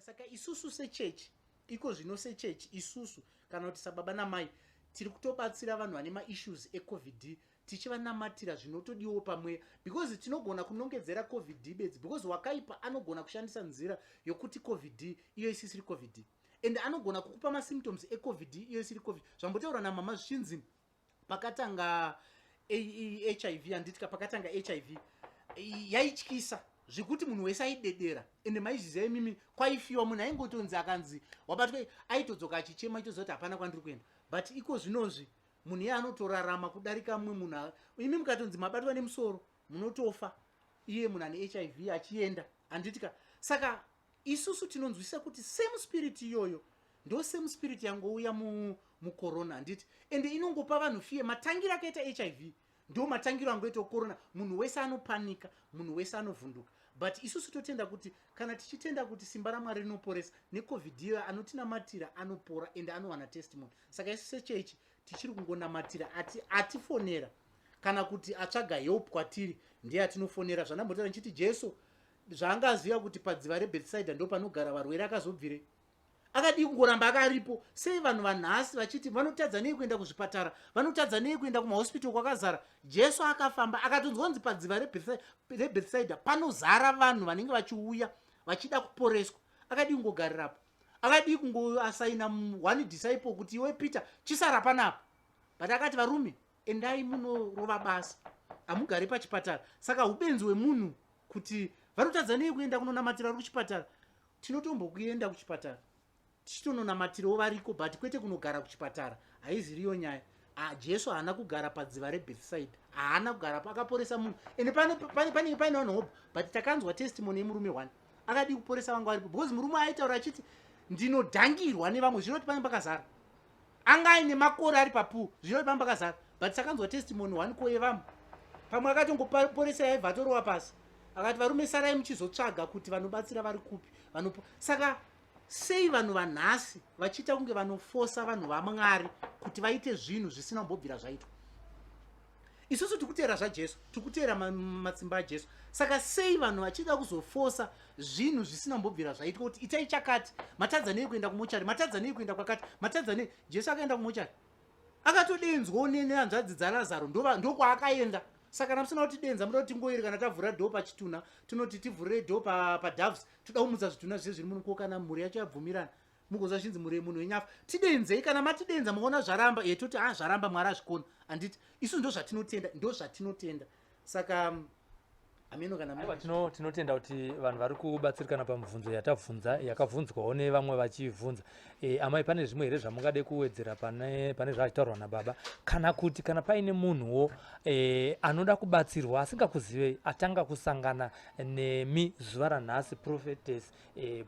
Saka isusu sechechi iko zvino, sechechi isusu kana kuti sababa namai, tiri kutobatsira vanhu vane maissues eCOVID, tichivanamatira zvinotodiwawo pamweya, because tinogona kunongedzera COVID bedzi, because wakaipa anogona kushandisa nzira yokuti COVID iyo isisiri COVID, and anogona kukupa masymptoms eCOVID iyo isiri COVID. Zvambotaurwa namama zvichinzi pakatanga HIV, handitika? Pakatanga HIV yaityisa zvekuti munhu wese aidedera, ende maizviziva imimi, kwaifiwa. Munhu aingotonzi akanzi wabatwa, aitodzoka achichema, aitoziva kuti hapana kwandiri kuenda. But iko zvinozvi munhu iye anotorarama kudarika mumwe munhu. Imi mukatonzi mabatwa nemusoro, munotofa, iye munhu ane HIV achienda, handitika? Saka isusu tinonzwisisa kuti same spirit iyoyo ndo same spirit yangouya mucorona, handiti? Ende inongopa vanhu fear. Matangiro akaita HIV ndo matangiro angoitawo corona. Munhu wese anopanika, munhu wese anovhunduka, but isusu totenda kuti kana tichitenda kuti simba raMwari rinoporesa, neCOVID iyoyo anotinamatira anopora ende anowana testimony. Saka isu sechechi tichiri kungonamatira atifonera kana kuti atsvaga help kwatiri, ndiye atinofonera. Zvandambotaura ndichiti Jesu zvaangaziva kuti padziva reBethsaida ndo panogara varwere, akazobvire akadii kungoramba akaripo? Sei vanhu vanhasi vachiti vanotadza nei kuenda kuzvipatara, vanotadza nei kuenda kumahospital kwakazara? Jesu akafamba akatonzwa kunzi padziva reBethsaida panozara vanhu vanenge vachiuya vachida kuporeswa. Akadii kungogarirapo? Akadii kungoasaina one disciple kuti, "Iwe Peter, chisara panapa"? But akati, "Varume, endai munorova basa, hamugari pachipatara." Saka ubenzi hwemunhu kuti vanotadza nei kuenda kunonamatira vari kuchipatara. Tinotombokuenda kuchipatara tichitononamatirawo variko, but kwete kunogara kuchipatara. Haiziriyo nyaya. Ah, Jesu haana kugara padziva reBethsaida, haana kugara, akaporesa munhu. Ende panenge paine vanhu hope, but takanzwa testimony yemurume one. Akadii kuporesa vanga varipo? Because murume aitaura achiti, "Ndinodhangirwa nevamwe," zvinoti pane pakazara, anga aine makore ari papool, zvinoti pane pakazara. But takanzwa testimony one ko yevamwe. Pamwe akatongoporesa, yaibva atorova pasi, akati, "Varume, sarai muchizotsvaga kuti vanobatsira vari kupi." Vanopo. Saka sei vanhu vanhasi vachiita kunge vanofosa vanhu vaMwari kuti vaite zvinhu zvisina kumbobvira zvaitwa? Isusu tikuteera zvaJesu, tikuteera matsimba aJesu. Saka sei vanhu vachida kuzofosa zvinhu zvisina kumbobvira zvaitwa, kuti itai chakati? Matadza nei kuenda kumochari? Matadza nei kuenda kwakati? Matadza nei? Jesu akaenda kumochari, akatodenzwawo nehanzvadzi dzaLazaro, ndokwaakaenda. Saka kana musina kutidenza, muda kuti tingoiri kana tavhura door pachitunha, tinoti tivhurire door padoves, toda kumutsa zvitunha zvise zviri muno. Kana mhuri yacho yabvumirana, mugonzwa zvinzi mhuri yemunhu wenyafa, tidenzei. Kana matidenza, mukaona zvaramba, ye toti, "A, zvaramba, Mwari azvikona," handiti? Isu ndo zvatinotenda, ndo zvatinotenda. Saka ameno kana Aiwa, tinotenda kuti vanhu vari kubatsirikana pamibvunzo yatabvunza, yakabvunzwawo nevamwe vachibvunza. Amai, pane zvimwe here zvamungade kuwedzera pane zvachitaurwa nababa, kana kuti kana paine munhuwo anoda kubatsirwa asingakuzivei, atanga kusangana nemi zuva ranhasi, Prophetess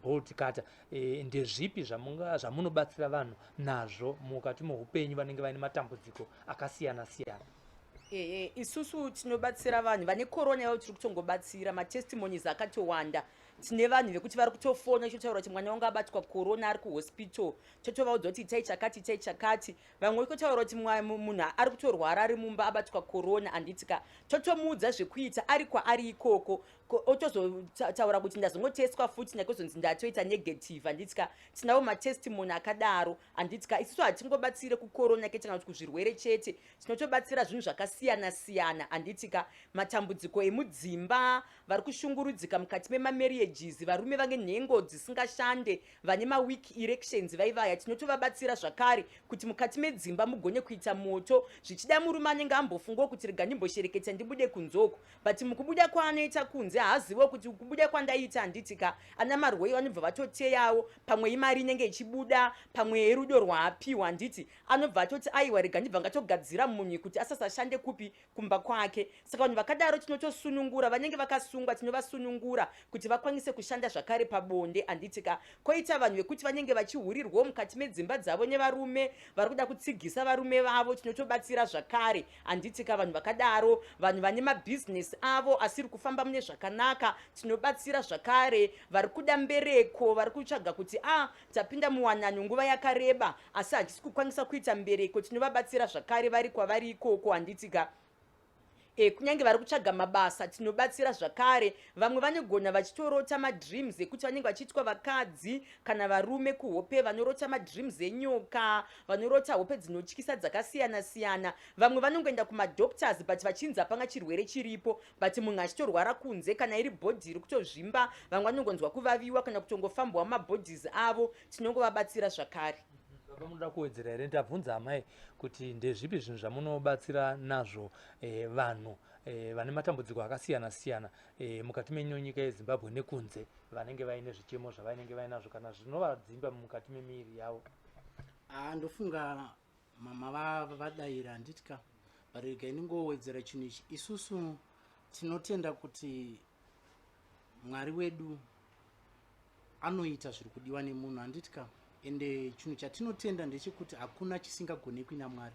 Bolt Cutter, ndezvipi zvamunobatsira vanhu nazvo mukati meupenyu vanenge vaine matambudziko akasiyana siyana? Ehe, isusu tinobatsira vanhu vane korona yavo, tiri kutongobatsira. Matestimonies akatowanda. Tine vanhu vekuti vari kutofona ichotaura kuti mwana wangu abatwa korona, ari kuhospital. Totovaudza kuti itai chakati, itai chakati. Vamwe vikotaura kuti munhu ari kutorwara ari mumba, abatwa korona, handitika? Totomuudza zvekuita ari kwaari ikoko. Otozotaura kuti ndazongotestwa futi, ndakuzonzi ndatoita negative, handitika? Tinawo matestimony akadaro, handitika? Isusu hatingobatsire kukorona kete kana kuti kuzvirwere chete, tinotobatsira zvinhu zvakasiyana siyana, handitika? Matambudziko emudzimba, vari kushungurudzika mukati memamarriages, varume vange nhengo dzisingashande, vane maweak erections, vaivaya tinotovabatsira zvakare kuti mukati medzimba mugone kuita moto. Zvichida murume anenge ambofungawo kuti, "Rega ndimboshereketa, ndibude kunzoko," but mukubuda kwaanoita kunze haaziviwo kuti kubuda kwandaita, handitika, ana marwei vanobva vatoteyawo. Pamwe imari inenge ichibuda, pamwe yerudo rwaapiwa, handiti? Anobva atoti, "Aiwa, rega ndibva ngatogadzira munhu kuti asasashande kupi? Kumba kwake." Saka vanhu vakadaro tinotosunungura, vanenge vakasungwa tinovasunungura kuti vakwanise kushanda zvakare pabonde, handitika? Koita vanhu vekuti vanenge vachihurirwawo mukati medzimba dzavo nevarume, vari kuda kutsigisa varume vavo, tinotobatsira zvakare, handitika? Vanhu vakadaro, vanhu vane mabhizinesi avo asiri kufamba mune zvakanaka, tinobatsira zvakare. Vari kuda mbereko, vari kutsvaga kuti, "A, tapinda muwanano nguva yakareba, asi hatisi kukwanisa kuita mbereko," tinovabatsira zvakare vari kwavari ikoko, handitika? Kunyange vari kutsvaga mabasa tinobatsira zvakare. Vamwe vanogona vachitorota madreams ekuti vanenge vachiitwa vakadzi kana varume kuhope, vanorota madreams enyoka, vanorota hope dzinotyisa dzakasiyana siyana. Vamwe vanongoenda kumadoctors but vachinzi hapanga chirwere chiripo, but munhu achitorwara kunze, kana iri body iri kutozvimba. Vamwe vanongonzwa kuvaviwa kana kutongofambwa mumabodies avo, tinongovabatsira zvakare. Baba, munoda kuwedzera here? Ndabvunza amai kuti ndezvipi zvinhu zvamunobatsira nazvo vanhu vane matambudziko akasiyana siyana mukati menyika yeZimbabwe nekunze, vanenge vaine zvichemo zvavainenge vainazvo kana zvinovadzimba mukati memiviri yavo. Haa, ndofunga mama vadayira, handiti ka? But regai ndingowedzera chinhu ichi. Isusu tinotenda kuti Mwari wedu anoita zviri kudiwa nemunhu, handiti ka? Ende chinhu chatinotenda ndechekuti hakuna chisingagonekwi naMwari.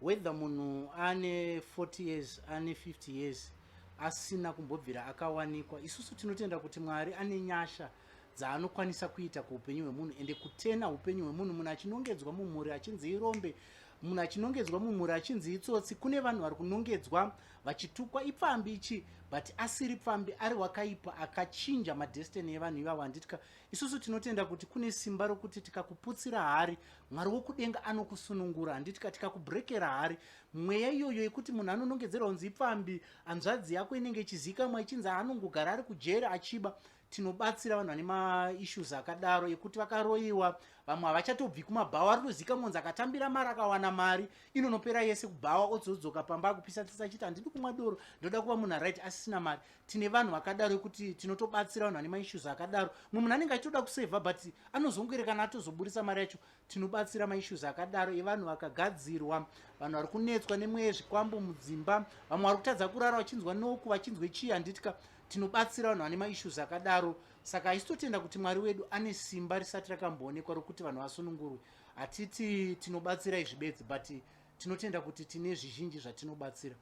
Whether munhu ane 40 years, ane 50 years asina kumbobvira akawanikwa, isusu tinotenda kuti Mwari ane nyasha dzaanokwanisa kuita kuupenyu hwemunhu, ende kutena upenyu hwemunhu. Munhu achinongedzwa mumhuri achinzi irombe, munhu achinongedzwa mumhuri achinzi itsotsi, kune vanhu vari kunongedzwa vachitukwa ipfambi ichi, but asiri pfambi, ari wakaipa akachinja madestiny evanhu ivavo, handiti ka? Isusu tinotenda kuti kune simba rokuti tikakuputsira hari, Mwari wokudenga anokusunungura, handiti ka? Tikakubrekera hari, mweya iyoyo yekuti munhu anonongedzerwa kunzi ipfambi, hanzvadzi yako inenge ichizikamwa ichinzi anongogara ari kujeri achiba, tinobatsira vanhu vane maissues akadaro ekuti vakaroyiwa. Vamwe havachatobvi kumabhawa, ari kutozikamwa kunzi akatambira mari, akawana mari inonopera yese kubhawa, odzodzoka pamba akupisa tsitsi achiti, "Handidi kumwa doro, ndoda kuva munhu aright," asisina mari. Tine vanhu vakadaro ekuti tinotobatsira vanhu vane maissues akadaro. Mumwe munhu anenge achitoda kusevha, but anozongoerekana atozoburisa mari yacho. Tinobatsira maissues akadaro evanhu vakagadzirwa, vanhu vari kunetswa nemweya yezvikwambo mudzimba, vamwe vari kutadza kurara vachinzwa noku, vachinzwe chii, handiti ka? Tinobatsira vanhu vane maissues akadaro. Saka haisi totenda kuti Mwari wedu ane simba risati rakamboonekwa rokuti vanhu vasunungurwe. Hatiti tinobatsira izvi bedzi, but tinotenda kuti tine zvizhinji zvatinobatsira.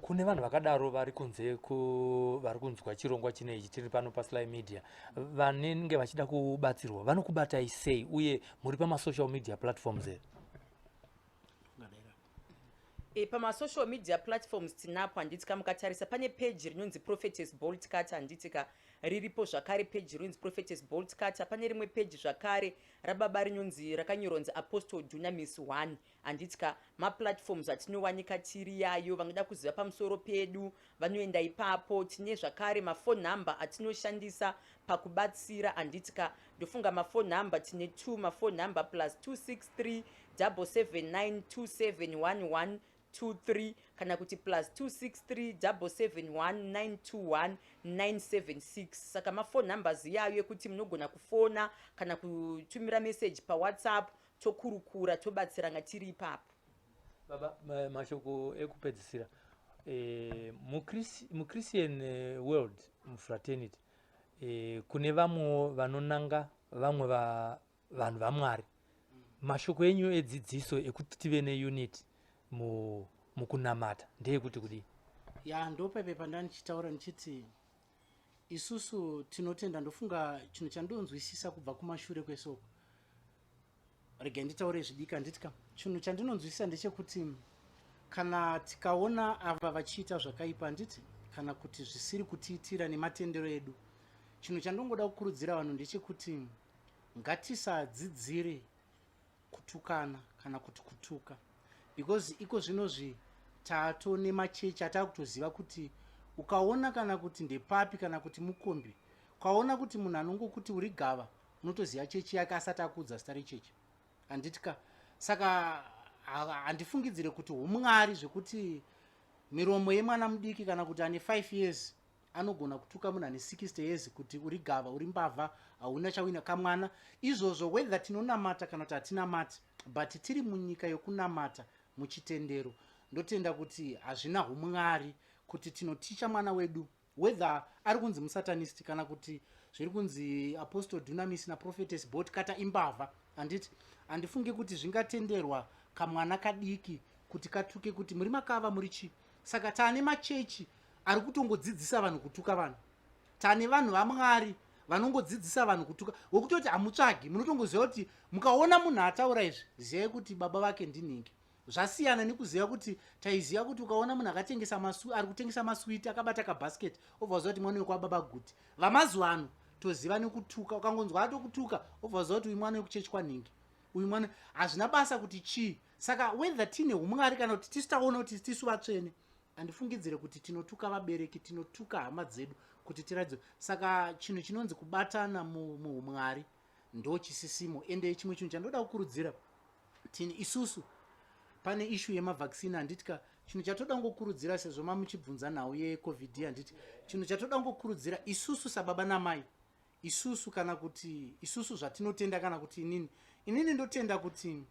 Kune vanhu vakadaro vari kunze vari kunzwa chirongwa chine ichi tiri pano paSly Media, vanenge vachida kubatsirwa, vanokubatai sei? Uye muri pamasocial media platforms here? Pamasocial media platforms tinapo, handiti ka? Mukatarisa pane peji rinonzi Prophetess Bolt Cut, handiti ka? Riripo zvakare peji rinonzi Prophetess Bolt Cutter. Pane rimwe peji zvakare rababa rinonzi, rakanyorwa kunzi Apostle Dunamis 1, handiti ka? Maplatforms atinowanika tiri yayo. Vangada kuziva pamusoro pedu vanoenda ipapo. Tine zvakare mafone number atinoshandisa pakubatsira, handiti ka? Ndofunga mafone number tine two mafone number: +263 779 2711 23, kana kuti +263 771 921 976. Saka mafone numbers iyayo ekuti munogona kufona kana kutumira meseji paWhatsApp, tokurukura, tobatsirana tiri ipapo. Baba, mashoko ekupedzisira. MuChristian world, mufraternity, kune vamwewo vanonanga vamwe vanhu vaMwari. Mashoko enyu edzidziso ekuti tive neunity mukunamata ndeyekuti kudii? Ya, ndopepe pandandichitaura ndichiti isusu tinotenda. Ndofunga chinhu chandonzwisisa kubva kumashure kwesoko, regai nditaure zvidika, handiti ka? Chinhu chandinonzwisisa ndechekuti kana tikaona ava vachiita zvakaipa, handiti, kana kuti zvisiri kutiitira nematendero edu, chinhu chandongoda kukurudzira vanhu ndechekuti ngatisadzidzire kutukana kana kuti kutuka, because iko zvinozvi tato nemachechi ataakutoziva kuti ukaona kana kuti ndepapi, kana kuti mukombi, ukaona kuti munhu anongokuti uri gava, unotoziva chechi yake asati akuudza zita rechechi, handiti ka? Saka handifungidzire kuti umwari zvekuti miromo yemwana mudiki kana kuti ane 5 years anogona kutuka munhu ane 60 years kuti uri gava, uri mbavha, hauna chawina kamwana. Izvozvo, whether tinonamata kana kuti hatinamati, but tiri munyika yokunamata muchitendero, ndotenda kuti hazvina umwari kuti tinoticha mwana wedu, whether ari kunzi musatanist kana kuti zviri kunzi Apostle Dunamis naProphetess Bolt Cutter imbavha, handiti? Handifungi kuti zvingatenderwa kamwana kadiki kuti katuke kuti muri makava, muri chii. Saka taane machechi ari kutongodzidzisa vanhu kutuka vanhu, taane vanhu vaMwari vanongodzidzisa vanhu kutuka, wekutoti hamutsvagi, munotongoziva kuti mukaona munhu ataura izvi, zivai kuti baba vake ndinhingi. Zvasiyana nekuziva kuti taiziva kuti ukaona munhu akatengesa masu ari kutengesa maswiti akabata kabasket, obva waziva kuti mwana wekwababa Guti. Vamazuva ano toziva nekutuka. Ukangonzwa atokutuka, obva waziva kuti uyu mwana wekuchechi kwanhingi, uyu mwana hazvina basa kuti chii. Saka whether tine umwari kana kuti tisu taona kuti tisu vatsvene, handifungidzire kuti tinotuka vabereki, tinotuka hama dzedu kuti tiradze. Saka chinhu chinonzi kubatana muumwari ndo chisisimo. Ende chimwe chinhu chandoda kukurudzira tini isusu pane issue yemavaccine, handitika? Chinhu chatoda kungokurudzira, sezvo mamuchibvunza nhau yeCOVID, handiti? Chinhu chatoda kungokurudzira isusu sababa namai isusu, kana kuti isusu zvatinotenda, kana kuti inini ndotenda kuti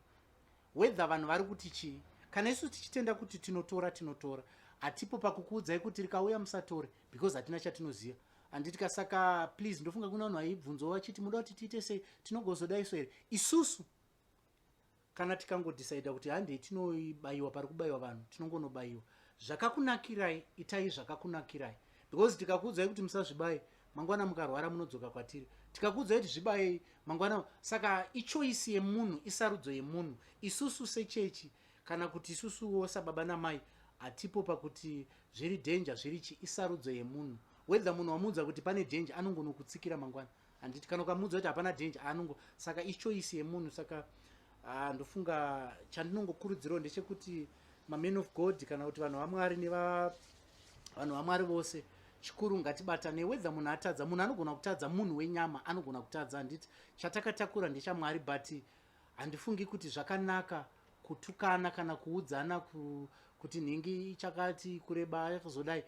whether vanhu vari kuti chii, kana isusu tichitenda kuti tinotora, tinotora. Hatipo pakukuudzai kuti rikauya musatore, because hatina chatinoziva, handitika? Saka please, ndofunga kuna vanhu vaibvunzawo vachiti muda kuti tiite sei, tinogozodaiso here? Isusu kana tikangodhisaidha kuti handei tinobayiwa pari kubayiwa vanhu, tinongonobayiwa. Zvakakunakirai, itai zvakakunakirai, because tikakuudzai kuti musazvibaye, mangwana mukarwara munodzoka kwatiri. Tikakuudzai kuti zvibayei, mangwana. Saka ichoice yemunhu, isarudzo yemunhu. Isusu sechechi, kana kuti isusuwo sababa namai, hatipo pakuti zviri danger, zviri chi. Isarudzo yemunhu. Whether munhu wamuudza kuti pane danger, anongonokutsikira mangwana, handiti? Kana ukamuudza kuti hapana danger, anongo. Saka ichoice yemunhu. Saka ndofunga chandinongokurudzirawo ndechekuti mamen of God, kana kuti vanhu vaMwari, neva vanhu vaMwari vose, chikuru ngatibatane. Whether munhu atadza, munhu anogona kutadza, munhu wenyama anogona kutadza, handiti? Chatakatakura ndechamwari, but handifungi kuti zvakanaka kutukana kana kuudzana kuti nhingi chakati kureba yakazodai.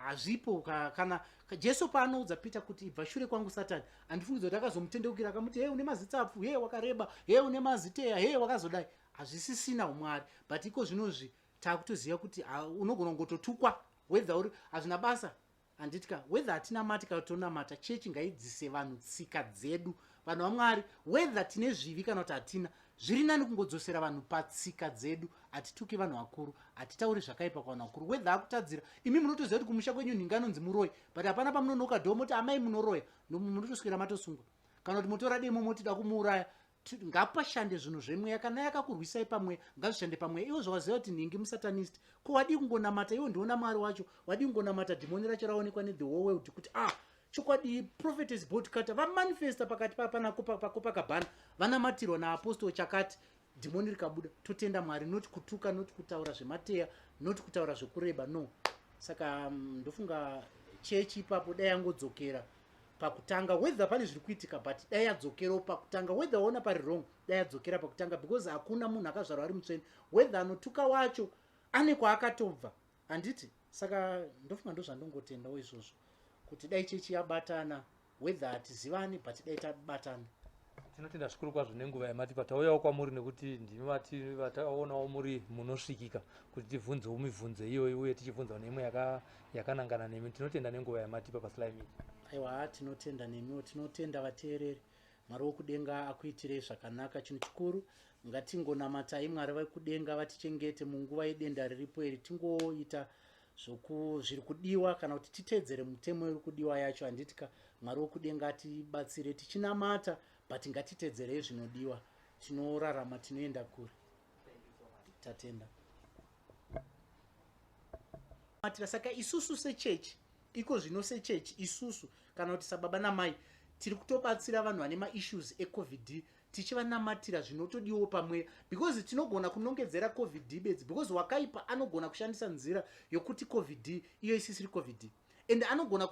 Hazvipo. Kana Jesu paanoudza Peter kuti, "Ibva shure kwangu, Satani," handifungidza kuti akazomutendeukira akamuti, "He, une mazitsapfu, he, wakareba, he, une maziteya, he, wakazodai." Hazvisisina umwari. But iko zvinozvi taakutoziva kuti unogona kungototukwa whether uri, hazvina basa, handitika? Whether hatinamati kana tonamata, chechi ngaidzise vanhu tsika dzedu. Vanhu vaMwari, whether tine zvivi kana kuti hatina, zviri nani kungodzosera vanhu patsika dzedu. Hatituki vanhu vakuru, hatitauri zvakaipa kuvanhu vakuru. Whether akutadzira, imi munotoziva kuti kumusha kwenyu nhingi anonzi muroi, but hapana pamunonoka door moti, "Amai, munoroya." Munotoswera matosungwa, kana kuti motora demo moti da kumuuraya. Ngapashande zvinhu zvemweya. Kana yakakurwisai pamweya, ngazvishande pamweya. Iwo zvawaziva kuti nhingi musatanist, ko wadii kungonamata? Iwo ndiona Mwari wacho. Wadii kungonamata dhimoni racho raonekwa nethe whole world kuti, ah, chokwadi Prophetess Boltcutter vamanifesta pakati paCopacabana, vanamatirwa naapostle chakati, dhimoni rikabuda, totenda Mwari. Noti kutuka, noti kutaura zvemateya, noti kutaura zvekureba, no. Saka ndofunga chechi ipapo dai yangodzokera pakutanga. Whether pane zviri kuitika, but dai yadzokerawo pakutanga. Whether waona pari wrong, dai yadzokera pakutanga, because hakuna munhu akazvarwa ari mutsvene. Whether anotuka wacho ane kwaakatobva, handiti? Saka ndofunga ndozvandongotendawo izvozvo, kuti dai chechi yabatana. Whether hatizivani, but dai tabatana. Tinotenda zvikuru kwazvo nenguva yamatipa. Tauyawo kwamuri nekuti ndimi vataonawo muri munosvikika kuti tibvunzewo mibvunzo iyoyi, uye tichibvunzawo neimwe yakanangana nemi. Tinotenda nenguva yamatipa paSly Media. Aiwa, tinotenda nemiwo, tinotenda vateereri. Mwari wokudenga akuitirei zvakanaka. Chinhu chikuru, ngatingonamatai Mwari vekudenga vatichengete munguva yedenda riripo iri. Tingoita zviri kudiwa, kana kuti titeedzere mutemo iri kudiwa yacho, handitika? Mwari wokudenga atibatsire tichinamata, but ngatiteedzerei zvinodiwa. Tinorarama, tinoenda kure. Tatenda. Matira. Saka isusu sechechi, iko zvino sechechi isusu, kana kuti sababa namai, tiri kutobatsira vanhu vane maissues eCOVID, tichivanamatira zvinotodiwawo pamweya, because tinogona kunongedzera COVID bedzi, because wakaipa anogona kushandisa nzira yokuti COVID iyo isisiri COVID, and anogona.